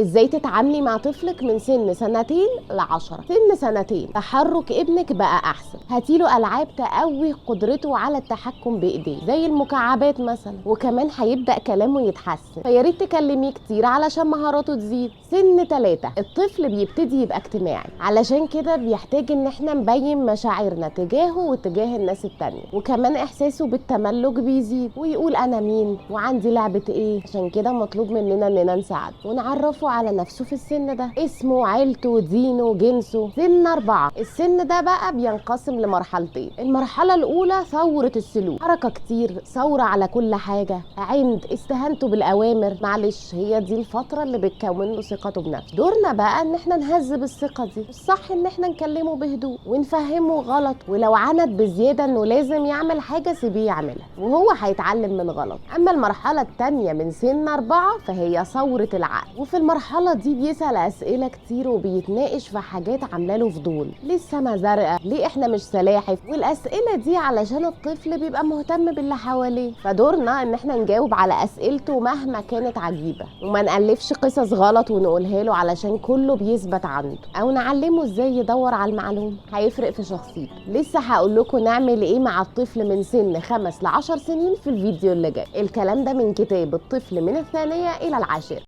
ازاي تتعاملي مع طفلك من سن 2 ل10. سن 2 تحرك ابنك بقى احسن، هاتيله العاب تقوي قدرته على التحكم بايديه زي المكعبات مثلا، وكمان هيبدا كلامه يتحسن، فياريت تكلميه كتير علشان مهاراته تزيد. سن 3 الطفل بيبتدي يبقى اجتماعي، علشان كده بيحتاج ان احنا نبين مشاعرنا تجاهه وتجاه الناس التانية، وكمان احساسه بالتملك بيزيد ويقول انا مين وعندي لعبة ايه. عشان كده مطلوب مننا اننا نساعده ونعرفه على نفسه في السن ده، اسمه، عيلته، دينه، جنسه. سن 4 السن ده بقى بينقسم لمرحلتين. المرحلة الأولى ثورة السلوك، حركة كتير، ثورة على كل حاجة، عند، استهانته بالأوامر، معلش هي دي الفترة اللي بتكون له ثقته بنفسه. دورنا بقى ان احنا نهذب الثقة دي، الصح ان احنا نكلمه بهدوء ونفهمه غلط، ولو عند بزيادة انه لازم يعمل حاجة سيبيه يعملها وهو هيتعلم من غلط. اما المرحلة التانية من سن 4 فهي ثورة العقل، وفي المرحلة دي بيسأل أسئلة كتير وبيتناقش في حاجات عاملة له فضول، ليه السما زرقاء، ليه احنا مش سلاحف، والأسئلة دي علشان الطفل بيبقى مهتم باللي حواليه. فدورنا ان احنا نجاوب على أسئلته مهما كانت عجيبة، وما نألفش قصص غلط ونقولها له علشان كله بيثبت عنده، او نعلمه ازاي يدور على المعلومة، هيفرق في شخصيته. لسه هقول لكم نعمل ايه مع الطفل من سن 5 ل10 سنين في الفيديو اللي جاي. الكلام ده من كتاب الطفل من 2 إلى 10.